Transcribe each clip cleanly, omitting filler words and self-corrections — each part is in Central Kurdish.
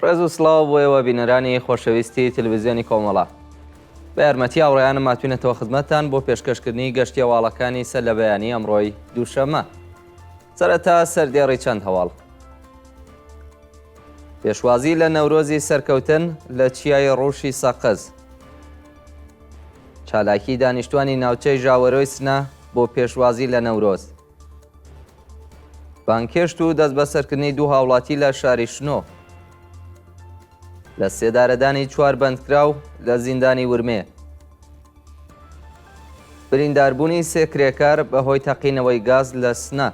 ڕێز و سڵاو بۆ ئێوە بینەرانی خۆشەویستی تەلەڤیزیۆنی کۆمەڵە. بە یارمەتی هاوڕێیانم هاتوینەتەوە خزمەتتان بۆ پێشکەشکردنی گەشتی هەواڵەکانی سەر لە بەیانی ئەمڕۆی دووشەممە. سەرەتا سەردێڕی چەند هەواڵ. پێشوازی لە نەورۆزی سەرکەوتن لە چیای ڕوشی سەقز. چالاکی دانیشتوانی ناوچەی ژاوەرۆی سنە بۆ پێشوازی لە نەورۆز. بانگهێشت و دەستبەسەرکردنی دوو هاوڵاتی لە شاری شنۆ. لە سێدارەدانی چوار بەندکراو لە زیندانی ورمێ. برینداربوونی سێ کرێکار بەهۆی تەقینەوەی گاز لە سنە.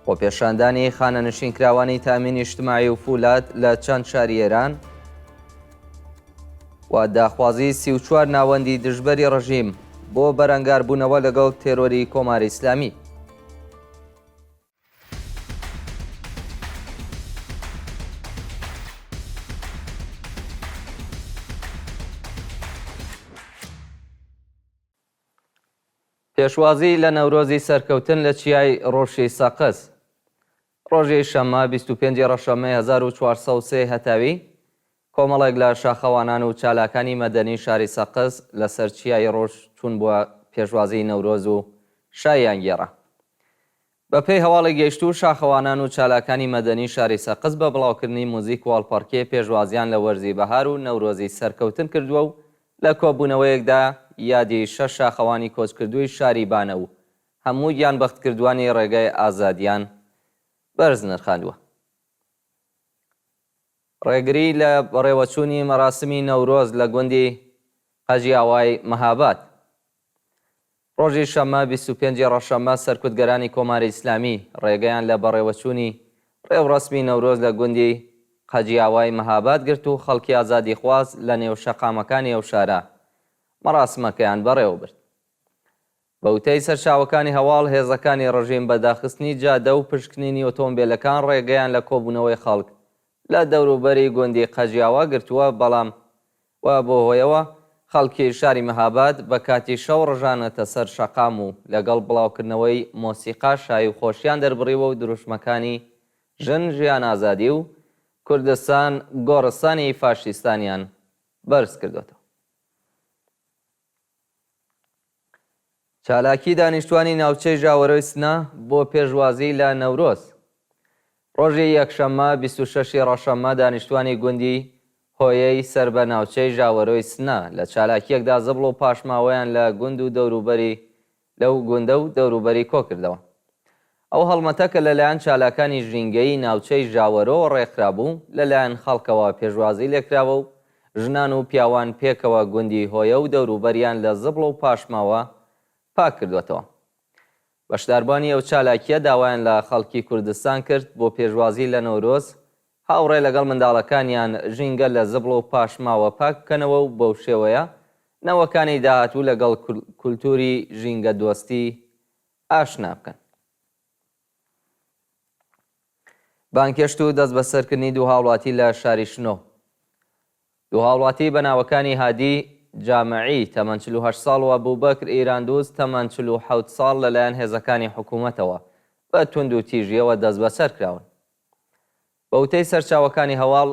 خۆپێشاندانی خانەنشینکراوانی تامین ئیجتماعی و فولاد لە چەند شاری ئێران و داخوازی 34 ناوەندی دژبەری ڕژیم بۆ بەرەنگاربوونەوە لەگەڵ تێرۆری کۆماری ئیسلامی. پێشوازی لە نەورۆزی سەرکەوتن لە چیای ڕۆشی سەقز. ڕۆژی شەممە 25 ی ڕەشەممەی 1403 هەتاوی، کۆمەڵێک لە شاخەوانان و چالاکانی مەدەنی شاری سەقز لەسەر چیای ڕۆش چوون بۆ پێشوازیی نەورۆز و شاییان گێڕا. بەپێی هەواڵی گەیشتوو، شاخەوانان و چالاکانی مەدەنی شاری سەقز بە بڵاوکردنی موزیک و هەڵپەڕکێ پێشوازییان لە وەرزی بەهار و نەورۆزی سەرکەوتن کردووە و لە کۆبوونەوەیەکدا یادی شەش شاخەوانی کۆچکردووی شاری بانە و هەموو گیانبەختکردووانی ڕێگای ئازادییان بەرز نرخاندووە. ڕێگری لە بەڕێوەچوونی مەراسمی نەورۆز لە گوندی قەژیاوای مەهاباد. ڕۆژی شەممە 25 ی ڕەشەممە سەرکوتگەرانی کۆماری ئیسلامی ڕێگەیان لە بەڕێوەچوونی ڕێوڕەسمی نەورۆز لە گوندی قەجیاوای مەهاباد گرت و خەڵکی ئازادیخواز لە نێو شەقامەکانی ئەو شارە مەراسمەکەیان بەڕێوە برد. بە وتەی سەرچاوەکانی هەواڵ، هێزەکانی ڕژیم بە داخستنی جادە و پشکنینی ئۆتۆمبێلەکان ڕێگەیان لە کۆبوونەوەی خەڵک لە دەوروبەری گوندی قەجیاوا گرتووە، بەڵام و بەو هۆیەوە خەڵکی شاری مەهاباد بە کاتی شەو ڕژانەتە سەر شەقام و لەگەڵ بڵاوکردنەوەی مۆسیقا شایی و خۆشیان دەربڕیوە و دروشمەکانی ژن ژیان ئازادی و کوردستان گۆڕستانی فاشیستانیان بەرز کردۆتەوە. چالاکی دانیشتوانی ناوچەی ژاوەرۆی سنە بۆ پێشوازی لە نەورۆز. ڕۆژی یەکشەممە 26 ی ڕەشەممە دانیشتوانی گوندی هۆیەی سەر بە ناوچەی ژاوەرۆی سنە لە چالاکییەکدا زبڵ و پاشماوەیان لە گوند و دەوروبەری لەو گوندە و دەوروبەری کۆکردەوە. ئەو هەڵمەتە کە لەلایەن چالاکانی ژینگەیی ناوچەی ژاوەرۆوە ڕێکخرابوو، لەلایەن خەڵکەوە پێشوازی لێکراوە و ژنان و پیاوان پێکەوە گوندی هۆیە و دەوروبەریان لە زبڵ و پاشماوە پاک کردووەتەوە. بەشداربووانی ئەو چالاکییە داوایان لە خەڵکی کوردستان کرد بۆ پێشوازی لە نەورۆز هاوڕێ لەگەڵ منداڵەکانیان ژینگە لە زبڵ و پاشماوە پاک بکەنەوە و بەو شێوەیە نەوەکانی داهاتوو لەگەڵ کولتووری ژینگەدۆستی ئاشنا بکەن. بانگهێشت و دەستبەسەرکردنی دوو هاوڵاتی لە شاری شنۆ. دوو هاوڵاتی بە ناوەکانی هادی جامعی تەمەن 48 ساڵ و ئەبوبەکر ئیراندوست تەمەن 47 ساڵ لەلایەن هێزەکانی حکوومەتەوە بە توندوتیژییەوە دەستبەسەر کراون. بە وتەی سەرچاوەکانی هەواڵ،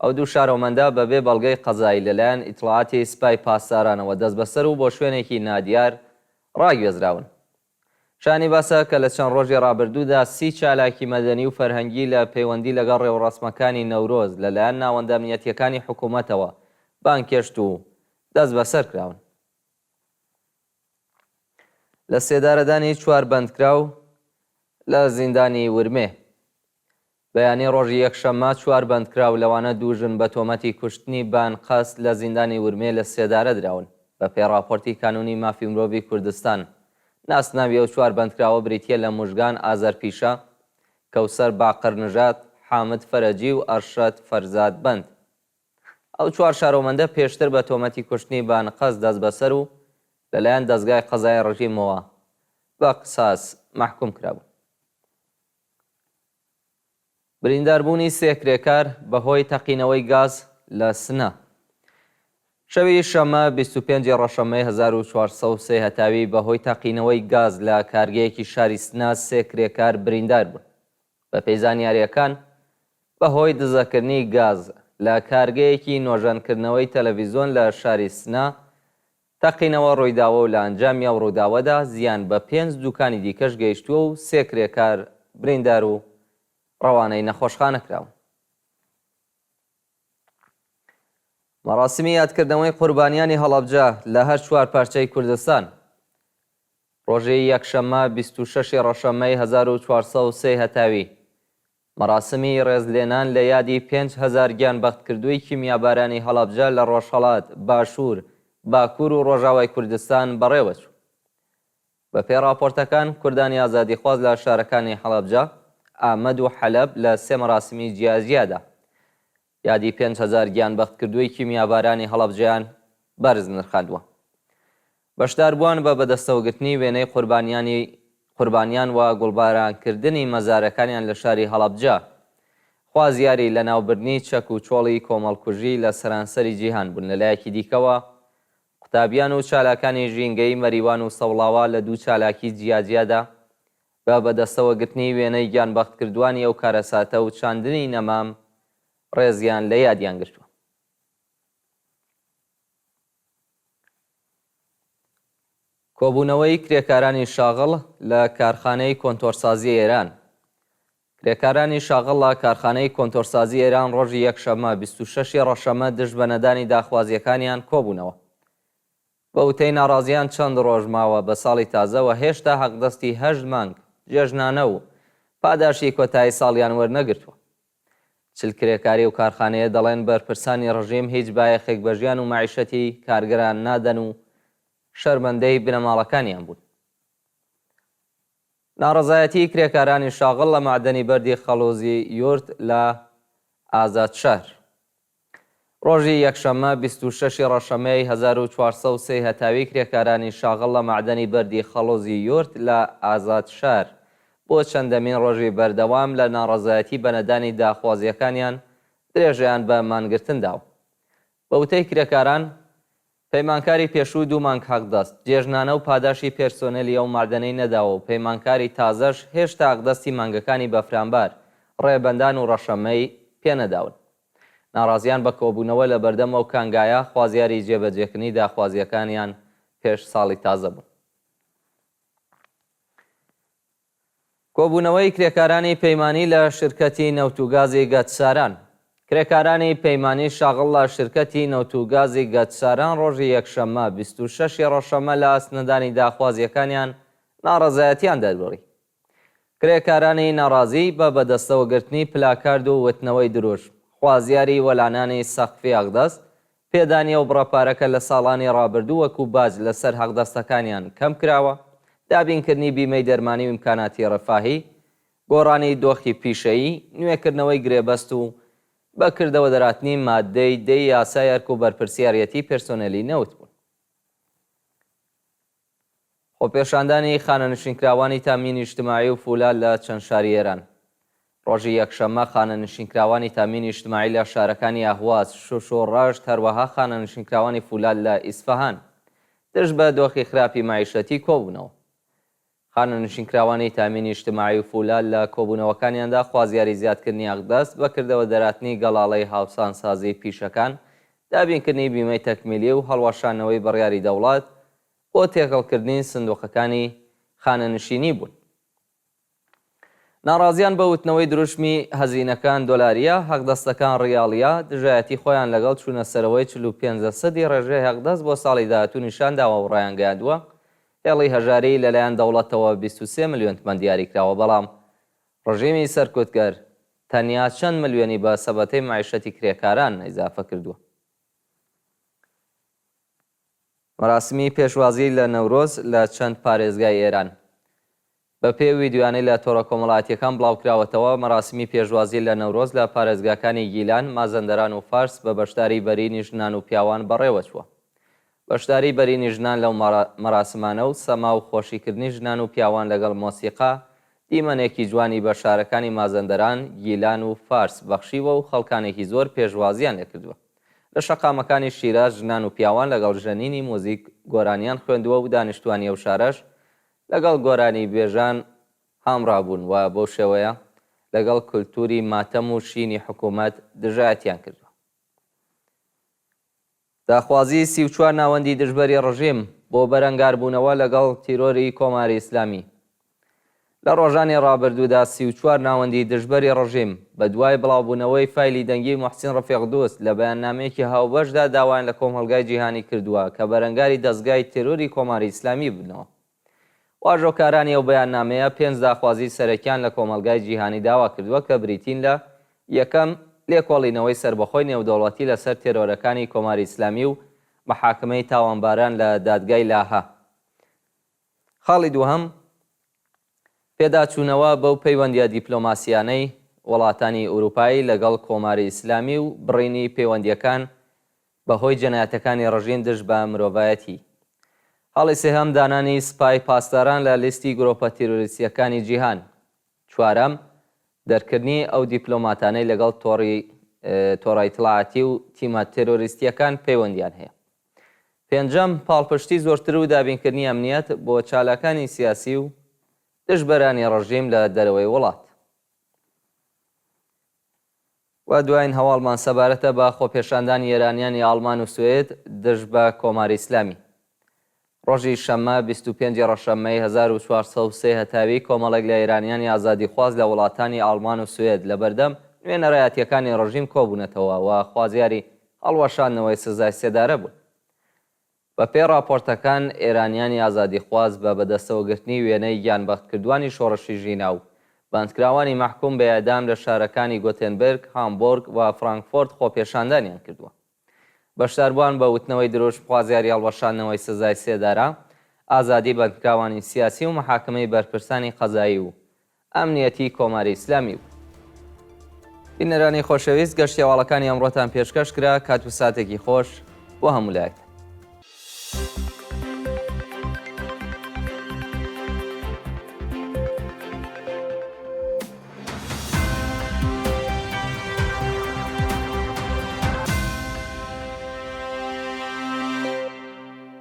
ئەو دوو شارۆمەندە بە بێ بەڵگەی قەزایی لەلایەن ئیتڵاعاتی سپای پاسدارانەوە دەستبەسەر و بۆ شوێنێکی نادیار ڕاگوێزراون. شایانی باسە کە لە چەند ڕۆژی ڕابردوودا سی چالاکی مەدەنی و فەرهەنگی لە پەیوەندی لەگەڵ ڕێوڕەسمەکانی نەورۆز لەلایەن ناوەندە ئەمنیەتییەکانی حکوومەتەوە بانگهێشت و دەستبەسەر کراون. لە سێدارەدانی چوار بەندکراو لە زیندانی ورمێ. بەیانی ڕۆژی یەکشەممە چوار بەندکراو لەوانە دوو ژن بە تۆمەتی کوشتنی بە ئەنقەست لە زیندانی ورمێ لە سێدارە دراون. بەپێی ڕاپۆرتی کانوونی مافی مرۆڤی کوردستان، ناسناوی ئەو چوار بەندکراوە بریتییە لە موژگان ئازەرپیشە، کەوسەر باقرنژاد، حامد فەرەجی و ئەرشەد فەرزاد بەند. ئەو چوار شارۆمەندە پێشتر بە تۆمەتی کوشتنی بە ئەنقەست دەستبەسەر و لەلایەن دەزگای قەزای ڕژیمەوە بە قساس مەحکووم کرابوون. برینداربوونی سێ کرێکار بەهۆی تەقینەوەی گاز لە سنە. شەوی شەممە 25 ی ڕەشەممەی 1403 هەتاوی بەهۆی تەقینەوەی گاز لە کارگەیەکی شاری سنە سێ کرێکار بریندار بوون. بەپێی زانیارییەکان. بە هۆی دزەکردنی گاز لە کارگەیەکی نۆژەنکردنەوەی تەلەڤیزۆن لە شاری سنە تەقینەوە ڕوویداوە و لە ئەنجامی ئەو ڕووداوەدا زیان بە پێنج دوکانی دیکەش گەیشتووە و سێ کرێکار بریندار و ڕەوانەی نەخۆشخانە کراون. مەراسیمی یادکردنەوەی قوربانیانی هەڵەبجە لە هەر چوار پارچەی کوردستان. ڕۆژی یەکشەممە 26 ی ڕەشەممەی 1403 هەتاوی، مەراسمی ڕێزلێنان لە یادی 5000 گیانبەختکردووی کیمیابارانی هەڵەبجە لە ڕۆژهەڵات، باشوور، باکوور و ڕۆژاوای کوردستان بەڕێوەچوو. بەپێی ڕاپۆرتەکان، کوردانی ئازادیخواز لە شارەکانی هەڵەبجە، ئامەد و حەلەب لە سێ مەراسمی جیاجیادا یادی 5000 گیانبەختکردووی کیمیابارانی هەڵەبجەیان بەرز نرخاندووە. بەشداربووان بە بەدەستەوەگرتنی وێنەی قوربانیانی قوربانیان و گوڵبارانکردنی مەزارەکانیان لە شاری هەڵەبجە، خوازیاری لەناوبردنی چەک و چۆڵی کۆمەڵکوژی لە سەرانسەری جیهان بوون. لەلایەکی دیکەوە، قوتابیان و چالاکانی ژینگەیی مەریوان و سەوڵاوا لە دوو چالاکی جیاجیادا بە بەدەستەوە گرتنی وێنەی گیانبەختکردووانی ئەو کارەساتە و چاندنی نەمام ڕێزیان لە یادیان گرتووە. کۆبوونەوەی کرێکارانی شاغڵ لە کارخانەی کۆنتۆرسازی ئێران کرێکارانی شاغڵ لە کارخانەی کۆنتۆرسازی ئێران ڕۆژی یەکشەممە 26 ی ڕەشەمە دژ بە نەدانی داخوازییەکانیان کۆبوونەوە. بە وتەی ناڕازیان چەند ڕۆژ ماوە بە ساڵی تازەوە هێشتا حەقدەستی هەشت مانگ جێژنانە و پاداشتی کۆتایی ساڵیان وەرنەگرتووە. 40 کرێکاری ئەو کارخانەیە دەڵێن بەرپرسانی ڕژیم هیچ بایەخێک بە ژیان و مەعیشەتی کارگەران نادەن و شەرمەندەی بنەماڵەکانیان بوون. ناڕەزایەتیی کرێکارانی شاغڵ لە مەعدەنی بەردی خەڵووزی یورت لە ئازادشەهر. ڕۆژی یەکشەممە 26 ی ڕەشەمەی 1403 هەتاوی کرێکارانی شاغڵ لە مەعدەنی بەردی خەڵووزی یورت لە ئازادشەهر بۆ چەندەمین ڕۆژی بەردەوام لە ناڕەزایەتی بە نەدانی داخوازییەکانیان درێژەیان بە مانگرتن داوە. بە وتەی کرێکاران، پەیمانکاری پێشوو دوو مانگ حەقدەست، جێژنانە و پاداشی پێرسۆنێلی ئەو مەعدەنەی نەداوە و پەیمانکاری تازەش هێشتا حەقدەستی مانگەکانی بەفرانبار، ڕێبەندان و ڕەشەمەی پێ نەداون. ناڕازیان بە کۆبوونەوە لە بەردەم ئەو کانگایە خوازیاری جێبەجێکردنی داخوازییەکانیان پێش ساڵی تازە بوون. کۆبوونەوەی کرێکارانی پەیمانی لە شرکەتی نەوت و گازی گەچساران کرێکارانی پەیمانی شاغڵ لە شرکەتی نەوت و گازی گەچساران ڕۆژی یەکشەممە 26 ی ڕەشەمە لە ئاست نەدانی داخوازییەکانیان ناڕەزایەتیان دەربڕی. کرێکارانی ناڕازی بە بەدەستەوەگرتنی پلاکارد و وتنەوەی دروشم، خوازیاری وەلانانی سەقفی ئەقدەست، پێدانی ئەو بڕە پارە کە لە ساڵانی ڕابردوو وەکو باج لەسەر حەقدەستەکانیان کەم کراوە، دابینکردنی بیمەی دەرمانی و ئیمکاناتی ڕەفاهی، گۆڕانی دۆخی پیشەیی، نوێکردنەوەی گرێبەست و بە کردەوە دەراتنی ماددەی دەی یاسای ئەرک و بەرپرسیاریەتی پێرسۆنێلی نەوت بوون. خۆپێشاندانی خانەنشینکراوانی تامینی ئیجتماعی و فولاد لە چەند شاری ئێران. ڕۆژی یەکشەممە خانەنشینکراوانی تامینی ئیجتماعی لە شارەکانی ئەهواز، شوش و ڕەشت، هەروەها خانەنشینکراوانی فولاد لە ئیسفەهان دژ بە دۆخی خراپی مەعیشەتی کۆبوونەوە. خانەنشینکراوانی تامینی ئیجتماعی و فولاد لە کۆبوونەوەکانیاندا خوازیاری زیادکردنی حەقدەست بە کردەوە دەراتنی گەڵاڵەی هاوسانسازی پیشەکان، دابینکردنی بیمەی تەکمیلی و هەڵوەشاندنەوەی بڕیاری دەوڵەت بۆ تێکەڵکردنی سندوقەکانی خانەنشینی بوون. ناڕازیان بە وتنەوەی دروشمی هەزینەکان دۆلارییە، حەقدەستەکان ڕیاڵییە، دژایەتی خۆیان لەگەڵ چوونە سەرەوەی 45 لەسەدی ڕێژەی حەقدەست بۆ ساڵی داهاتوو نیشانداوە و ڕایانگەیاندووە، هێڵی هەژاری لەلایەن دەوڵەتەوە 23 ملیۆن تمەن دیاریکراوە، بەڵام ڕژیمی سەرکوتگەر تەنیا چەند ملیۆنی بە سەبەتەی مەعیشەتی کرێکاران ئیزافە کردووە. مەراسمی پێشوازی لە نەورۆز لە چەند پارێزگای ئێران. بە پێی ئەو ویدیۆیانەی لە تۆڕە کۆمەڵایەتییەکان بڵاوکراوەتەوە، مەراسمی پێشوازی لە نەورۆز لە پارێزگاکانی گیلان، مازەندەران و فارس بە بەشداری بەرینی ژنان و پیاوان بەڕێوەچووە. بەشداری بەرینی ژنان لەو مەراسمانە و سەما و خۆشیکردنی ژنان و پیاوان لەگەڵ مۆسیقا، دیمەنێکی جوانی بە شارەکانی مازەندەران، گیلان و فارس بەخشیوە و خەڵکانێکی زۆر پێشوازییان لێکردووە. لە شەقامەکانی شیراز ژنان و پیاوان لەگەڵ ژەنینی موزیک گۆرانیان خوێندووە و دانیشتووانی ئەو شارەش لەگەڵ گۆرانیبێژان هامڕا بوون و بەو شێوەیە لەگەڵ کولتووری ماتەم و شینی حکوومەت دژایەتیان کردووە. داخوازیی 34 ناوەندی دژبەری ڕژیم بۆ بەرەنگاربوونەوە لەگەڵ تیرۆری کۆماری ئیسلامی لە ڕۆژانی ڕابردوودا 34 ناوەندی دژبەری ڕژیم بە دوای بڵاوبوونەوەی فایلی دەنگیی موحسین ڕەفیقدوست لە بەیاننامەیەکی هاوبەشدا داوایان لە کۆمهڵگای جیهانی کردووە کە بەرەنگاری دەزگای تێرۆری کۆماری ئیسلامی ببنەوە. واژۆکارانی ئەو بەیاننامەیە پێنج داخوازیی سەرەکیان لە کۆمەڵگای جیهانی داوا کردووە کە بریتین لە، یەکەم، لێکۆڵینەوەی سەربەخۆی نێودەوڵەتی لەسەر تێرۆرەکانی کۆماری ئیسلامی و محاکمەی تاوانباران لە دادگای لاهە. خاڵی دووهەم، پێداچوونەوە بەو پەیوەندییە دیپلۆماسییانەی وڵاتانی ئورووپایی لەگەڵ کۆماری ئیسلامی و بڕینی پەیوەندییەکان بە هۆی جەنایەتەکانی ڕژیم دژ بە مرۆڤایەتی. خاڵی سێهەم، دانانی سپای پاسداران لە لیستی گرۆپە تیرۆریستییەکانی جیهان. چوارەم، دەرکردنی ئەو دیپلۆماتانەی لەگەڵ تۆڕی تۆڕە ئیتڵاعاتی و تیمە تێرۆریستییەکان پەیوەندییان هەیە. پێنجەم، پاڵپشتی زۆرتر و دابینکردنی ئەمنییەت بۆ چالاکانی سیاسی و دژبەرانی ڕژیم لە دەرەوەی وڵات. و دواین هەواڵمان سەبارەتە بە خۆپێشاندانی ئێرانیانی ئاڵمان و سوئێد دژ بە کۆماری ئیسلامی. ڕۆژی شەممە 25 ی ڕەشەممەی 1403 هەتاوی کۆمەڵێک لە ئێرانیانی ئازادیخواز لە وڵاتانی ئاڵمان و سوئێد لە بەردەم نوێنەرایەتییەکانی ڕژیم کۆبوونەتەوە و خوازیاری هەڵوەشاندنەوەی سزای سێدارە بوون. بە پێی ڕاپۆرتەکان، ئێرانیانی ئازادیخواز بە بەدەستەوەگرتنی وێنەی گیانبەختکردوانی شۆڕشی ژینا و بەندکراوانی مەحکووم بە ئێعدام لە شارەکانی گۆتێنبرگ، هامبۆرگ و فرانکفۆرت خۆپێشاندانیان کردووە. بەشداربووان بە وتنەوەی دروشم خوازیاری هەڵوەشاندنەوەی سزای سێدارە، ئازادی بەندکراوانی سیاسی و محاکمەی بەرپرسانی قەزایی و ئەمنیەتی کۆماری ئیسلامی بوو. بینەرانی خۆشەویست گەشتی هەواڵەکانی ئەمڕۆتان پێشکەش کرا، کات و ساتێکی خۆش بۆ هەموو لایەکتان.